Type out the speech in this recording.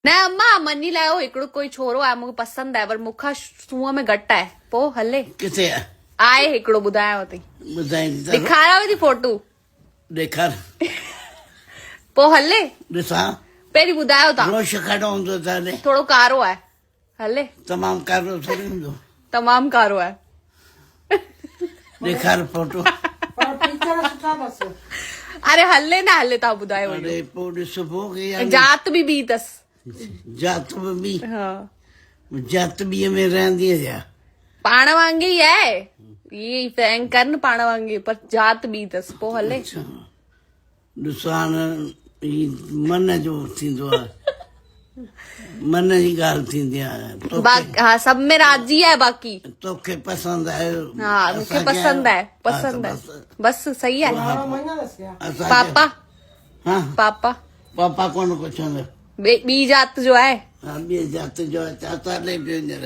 نه اما مڃي لاهيو هڪڙو ڪوئي ڇورو آهي مونکي پسند آهي پر مون کان سونهن ۾ گهٽ آهي پو هلي. ڪٿي آهي؟ آهي هڪڙو ٻڌايانو ٿي. ٻڌائين ٿي ته. ڏيکاريانو ٿي فوٽو. ڏيکار. پو هلي. ڏسان. پهرين ٻڌايو تان. روش ڪهڙو هوندو ته هلي. ٿورو ڪارو آهي هلي. تمام ڪارو ٿوري هوندو. تمام ڪارو آهي. ڏيکار فوٽو. پر پيچر سٺا اٿس. اري هلي نه هلي تان ٻڌايو اهو. اري پوء ڏسبو ڪي يا ذات به ٻي اٿس. ذات به ٻي. ها. ذات ٻي ۾ رهندي ڇا؟ پاڻ وانگي ئي آهي. اي فرينڪ ڪر نه پاڻ وانگي پر ذات ٻي اٿس پوء هلي. اڇا. ڏسان هي من جو ٿيندو آهي من جي ڳالهه ٿيندي آهي ها سڀ ۾ راضي آهي باقي توکي پسند آيو ها مونکي پسند آهي پسند آهي بس صحيح آهي پاپا ها پاپا پاپا ڪونه ڪو چوندو ٻي ذات جو آهي ها ٻي ذات جو آهي چاچا ڏي پيو هينئر.